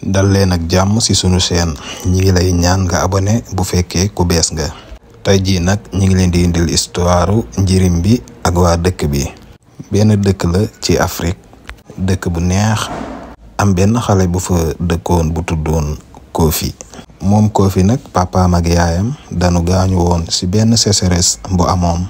dal leen ak jàmm ci sunu chaîne ñi ngi lay ñaan nga abonné bu fekkee ku bees nga. tey jii nag ñi ngi leen di indil histoire njirim bi ak waa dëkk bi. benn dëkk la ci Afrique, dëkk bu neex, am benn xale bu fa dëkkoon bu tuddoon Kofi. moom Kofi nag papaam ak yaayam danu gaañu woon ci benn sécheresse bu amoon.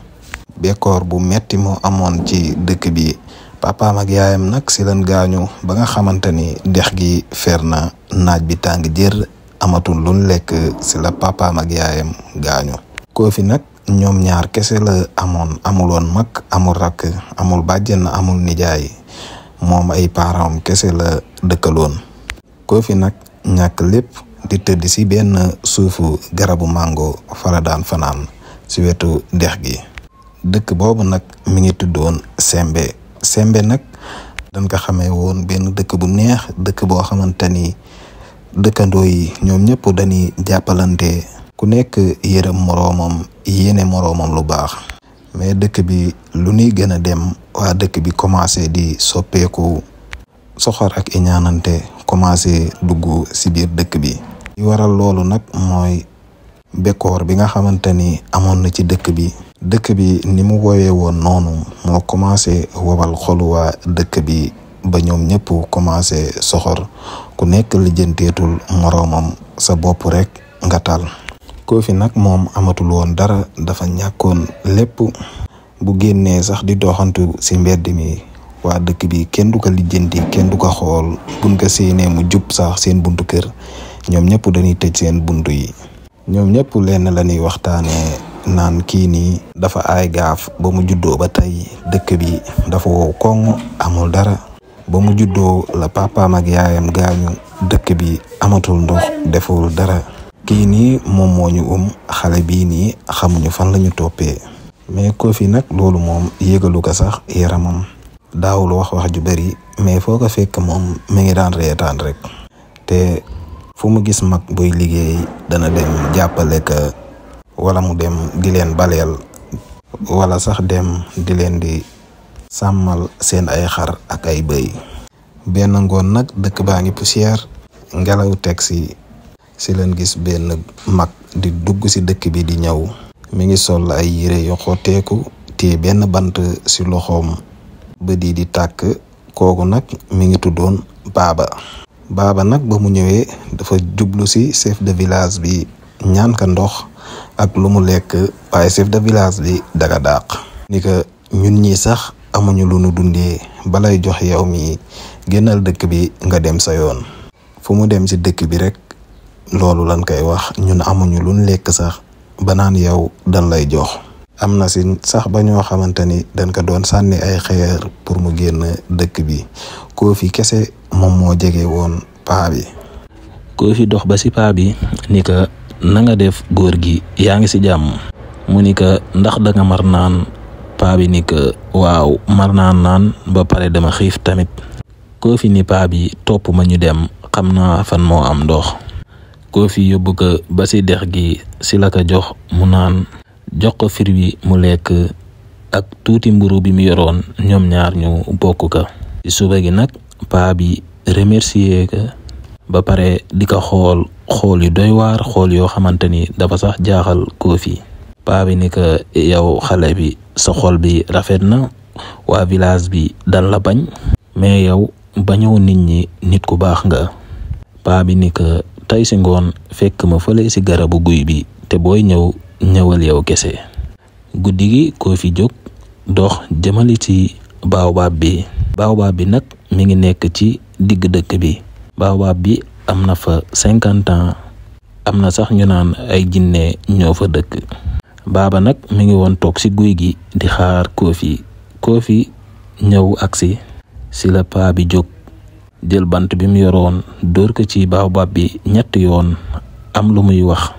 bekkoor bu metti moo amoon ci dëkk bi. papaam ak yaayam nag ci lan gaañu ba nga xamante ni dex gi fer na, naaj bi tàng jër, amatul luñ lekk ci la papaam ak yaayam gaañu. Kofi nag ñoom ñaar kese la amoon, amuloon mag, amul rakk, amul bàjjen, amul nijaay, moom ay parents kese la dëkkaloon. Kofi nag ñàkk lépp di tëdd ci benn suufu garabu mango fala daan fanaan ci wetu dex gi. dëkk boobu nag mi ngi tuddoon Sembe nag dañ ko xamee woon benn dëkk bu neex, dëkk boo xamante ni dëkkandoo yi ñoom ñëpp dañuy jàppalante, ku nekk yërëm moroomam, yéene moroomam lu baax. mais dëkk bi lu ñuy gën a dem, waa dëkk bi commencé di soppeeku, soxor ak iñaanante commencé dugg ci biir dëkk bi. li waral loolu nag mooy bekkoor bi nga xamante ni amoon na ci dëkk bi. dëkk bi ni mu woowee woon noonu moo commencé wobal xolu waa dëkk bi ba ñoom ñëpp commencé soxor, ku nekk lijjanteetul moroomam, sa bopp rek nga tal. Kofi nag moom amatul woon dara, dafa ñàkkoon lépp. bu génnee sax di doxantu ci mbedd mi, waa dëkk bi kenn du ko lijjanti, kenn du ko xool. buñ ko séenee mu jub sax seen buntu kër, ñoom ñëpp dañuy tëj seen buntu yi. ñoom ñëpp lenn la ñuy waxtaanee, naan kii nii dafa aay gaaf. ba mu juddoo ba tey dëkk bi dafa wow koŋ, amul dara. ba mu juddoo la papaam ak yaayam gaañu, dëkk bi amatul ndox, deful dara. kii nii moom moo ñu xale bii nii xamuñu fan lañu toppee. mais Kofi nag loolu moom yégalu ko sax yaramam, daawul wax ju bari, mais foo ko fekk moom mi ngi daan reetaan rek. te fu mu gis mag buy liggéey dana dem jàppale ka, wala mu dem di leen baleel, wala sax dem di leen di sàmmal seen ay xar ak ay bëy. benn ngoon nag dëkk baa ngi poussière, ngelaw teg si leen gis benn mag di dugg ci dëkk bi di ñëw. mi ngi sol ay yére yu xotteeku, téye benn bant ci loxoom, bët yi di tàkk. kooku nag mi ngi tuddoon Baba nag ba mu ñëwee dafa jublu ci chef de village bi ñaan ka ndox ak lu mu lekk, waaye chef de village bi daga dàq ni ko ñun ñi sax amuñu lu nu dundee, balay jox yow mi génnal dëkk bi nga dem sa yoon. fu mu dem ci dëkk bi rek loolu lan koy wax, ñun amuñu lu nu lekk sax ba naan yow dan lay jox. am na ci sax ba ñoo xamante ni dañ ko doon sànni ay xeer pour mu génn dëkk bi. Kofi kese moom moo jege woon paa bi. Kofi dox ba ci paa bi ni ka na nga def góor gi, yaa ngi ci jàmm? mu ni ka ndax danga mar naan? paa bi ni ka waaw, mar naan ba pare dama xiif tamit. Kofi ni paa bi topp ma ñu dem, xam naa fan moo am ndox. Kofi yóbbu ko ba ci dex gi, ci la ko jox mu naan, jox ko fir wi mu lekk ak tuuti mburu bi mu yoroon, ñoom ñaar ñu bokk ko. ci suba gi nag paa bi remercier ko ba pare di ko xool yu doy waar, xool yoo xamante ni dafa sax jaaxal Kofi. paa bi ni ko yow xale bi, sa xol bi rafet na, waa village bi dan la bañ, mais yow bañoo nit ñi, nit ku baax nga. paa bi ni ko tey ci ngoon fekk ma fële ci garabu guy bi, te booy ñëwal yow kese. guddi gi Kofi jóg dox jëmali ci baobab bi. baobab bi nag mi ngi nekk ci digg dëkk bi. baobab bi am na fa 50 ans, am na sax ñu naan ay jinne ñoo fa dëkk. Baba nag mi ngi woon toog ci guy gi di xaar Kofi ñëw agsi. ci la paa bi jóg jël bant bi mu yoroon dóor ko ci baobab bi 3 yoon, am lu muy wax.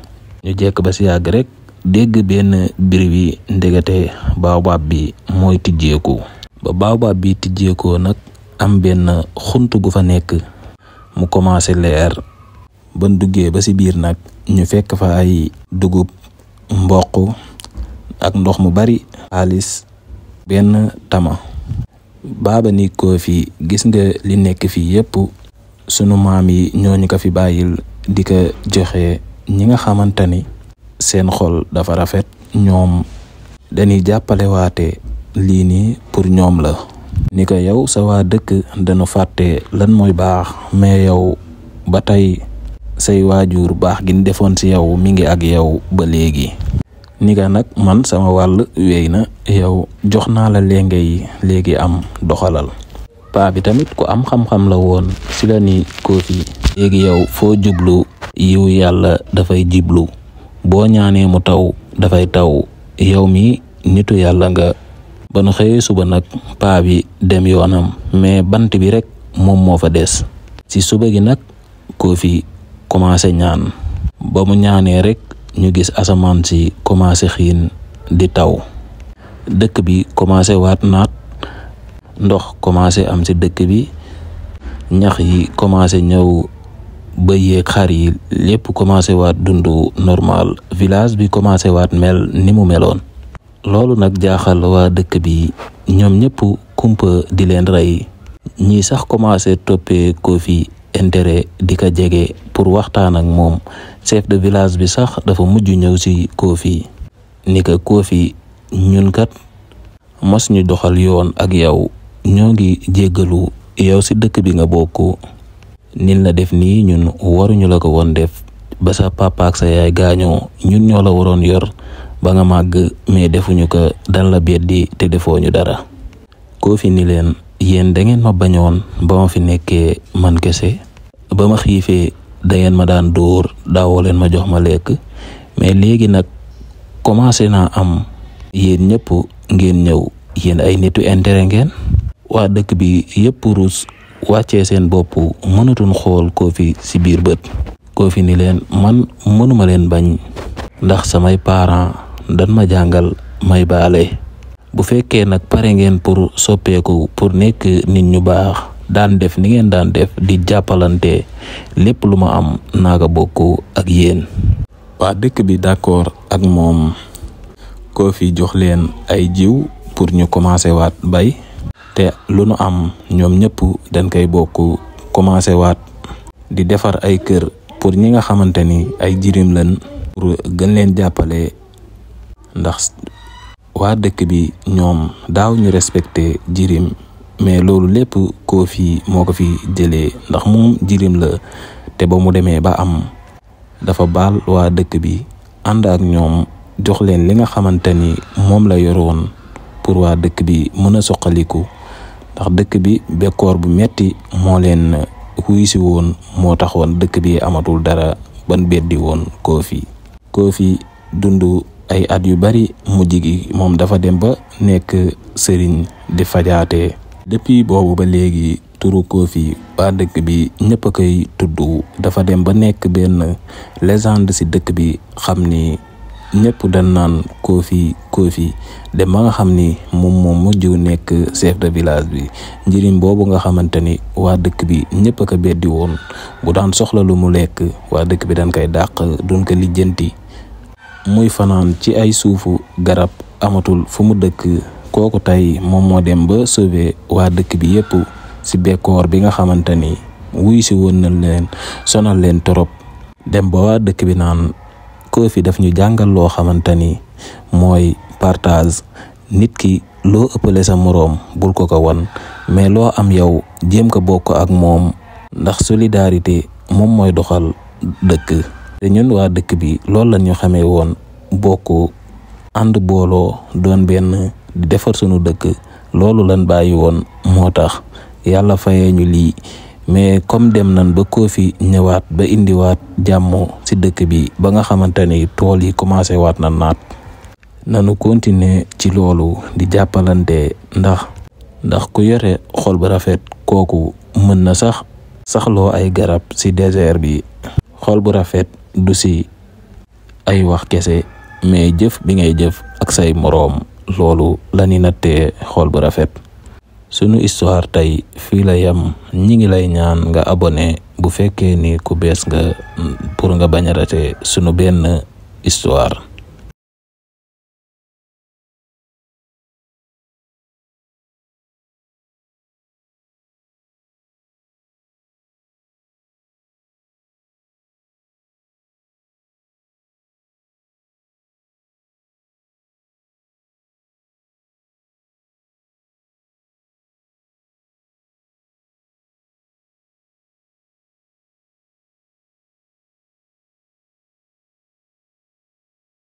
ñu jekk ba ci yàgg rek dégg benn biri wi, ndegete baobab bi mooy tijjeeku. ba baobab bi tijjeekoo nag am benn xunt gu fa nekk, mu commencé leer. ban duggee ba ci biir nag ñu fekk fa ay dugub, mboq ak ndox mu bari, xaalis, benn tama. Baba ni Kofi, gis nga li nekk fii yépp sunu maam yi ñooñu ko fi bàyyil di ko joxe ñi nga xamante ni seen xol dafa rafet. ñoom dañuy jàppale waate lii nii pour ñoom la. ni ko yow sa waa dëkk dañu fàtte lan mooy baax, mais yow ba tey say waajur baax gi ñu defoon ci yow mi ngi ak yow ba léegi. ni ko nag man sama wàll wéy na, yow jox naa la lenge yi léegi am doxalal. paa bi tamit ku am xam-xam la woon ci la ni Kofi léegi yow foo jublu yiw yàlla dafay jiblu, boo ñaanee mu taw dafay taw, yow mi nitu yàlla nga. ba nu xëyee suba nag paa bi dem yoonam, mais bant bi rek moom moo fa des. ci suba gi nag Kofi commencé ñaan, ba mu ñaanee rek ñu gis asamaan si commencé xiin di taw. dëkk bi commencé waat naat, ndox commencé am ci dëkk bi, ñax yi commencé ñëw, ba yeeg xar yi lépp commencé waat dundu normal, village bi commencé waat mel ni mu meloon. loolu nag jaaxal waa dëkk bi, ñoom ñëpp kumpa di leen rey. ñii sax commencé toppee Kofi intérêt di ko jege pour waxtaan ak moom. chef de village bi sax dafa mujj ñëw ci Kofi ni ko Kofi ñun kat mos ñu doxal yoon ak yow, ñoo ngi jéggalu, yow ci dëkk bi nga bokk, nin la def nii ñun waruñu la ko woon def. ba sa papa ak sa yaay gaañoo ñun ñoo la waroon yor ba nga màgg, mais defuñu ko, dan la beddi te defoo ñu dara. Kofi ni leen yéen da ngeen ma bañoon ba ma fi nekkee man kese, ba ma xiifee da ngeen ma daan dóor, daawoo leen ma jox ma lekk, mais léegi nag commencé naa am, yéen ñëpp ngeen ñëw, yéen ay nitu intérêt ngeen. waa dëkk bi yëpp ruus wàccee seen bopp, mënatuñ xool Kofi ci biir bët. Kofi ni leen man mënuma leen bañ, ndax samay parents dan ma jàngal may baale. bu fekkee nag pare ngeen pour soppeeku, pour nekk nit ñu baax, daan def ni ngeen daan def di jàppalante, lépp lu ma am naa ko bokk ak yéen. waa dëkk bi d'accord ak moom. Kofi jox leen ay jiw pour ñu commencé waat bay, te lu nu am ñoom ñëpp dañ koy bokk commencé waat di defar ay kër pour ñi nga xamante ni ay jirim lañ, pour gën leen jàppale. ndax waa dëkk bi ñoom daaw ñu respecté jirim, mais loolu lépp Kofi moo ko fi jëlee, ndax moom jirim la, te ba mu demee ba am dafa baal waa dëkk bi, ànd ak ñoom jox leen li nga xamante ni moom la yoroon pour waa dëkk bi mën a soqaliku. ndax dëkk bi bekkoor bu metti moo leen wuy si woon, moo taxoon dëkk bi amatul dara, ban beddi woon Kofi dundu ay at yu bari, mujj gi moom dafa dem ba nekk sëriñ di fajaate. depuis boobu ba léegi turu Kofi waa dëkk bi ñëpp a koy tudd, dafa dem ba nekk benn légende ci dëkk bi, xam ni ñëpp dañ naan Kofi dem ba nga xam ni moom mujj nekk chef de village bi. njëriñ boobu nga xamante ni waa dëkk bi ñëpp a ko beddi woon, bu daan soxla lu mu lekk waa dëkk bi dañ koy dàq, duñ ko lijjanti. muy fanaan ci ay suufu garab, amatul fu mu dëkk. kooku tey moom moo dem ba sauver waa dëkk bi yëpp ci bekkoor bi nga xamante ni wuy si woon na leen, sonal leen torop. dem ba waa dëkk bi naan Kofi daf ñu jàngal loo xamante ni mooy partage. nit ki loo ëppale sa moroom bul ko wan, mais loo am yow jéem ko bokk ak moom, ndax solidarité moom mooy doxal dëkk. te ñun waa dëkk bi loolu la ñu xamee woon, bokk, ànd booloo, doon benn, di defar sunu dëkk. loolu lan bàyyi woon, moo tax yàlla fayee ñu lii. mais comme dem nañ ba Kofi ñëwaat ba indiwaat jàmm ci dëkk bi, ba nga xamante ni tool yi commencé waat na naat, nanu continuer ci loolu di jàppalante. ndax ku yore xol bu rafet, kooku mën na saxloo ay garab ci désert bi. xol bu rafet du ci ay wax kese, mais jëf bi ngay jëf ak say moroom, loolu la ñuy nattee xol bu rafet. sunu histoire tey fii la yam. ñi ngi lay ñaan nga abonné bu fekkee ni ku bees nga, pour nga bañ a raté sunu benn histoire.